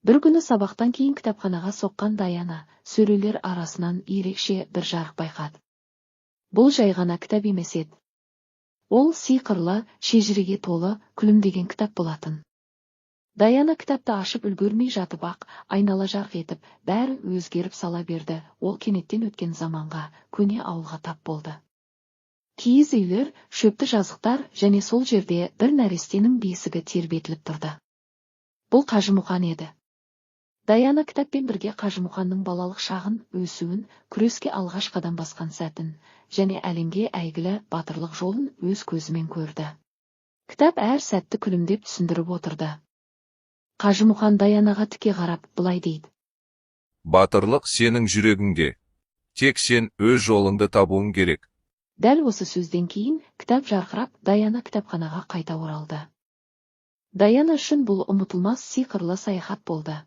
Бір күні сабақтан кейін кітапханаға соққан Даяна сөрелер арасынан ерекше бір жарық байқады. Бұл жай ғана кітап емес еді. Ол сиқырлы, шежіреге толы, күлімдеген кітап болатын. Даяна кітапты ашып үлгермей жатып ақ, айнала жарқ етіп, бәрі өзгеріп сала берді. Ол кенеттен өткен заманға, көне ауылға тап болды. Киіз үйлер, шөпті жазықтар және сол жерде бір нәрестенің бесігі тербетіліп тұрды. Бұл Қажымұқан еді. Даяна кітаппен бірге Қажымұқанның балалық шағын, өсуін, күреске алғаш қадам басқан сәтін және әлемге әйгілі батырлық жолын өз көзімен көрді. Кітап әр сәтті күлімдеп түсіндіріп отырды. Қажымұқан Даянаға тіке қарап, былай дейді: Батырлық сенің жүрегіңде. Тек сен өз жолыңды табуың керек. Дәл осы сөзден кейін кітап жарқырап, Даяна кітапханаға қайта оралды. Даяна үшін бұл ұмытылмас сиқырлы саяхат болды.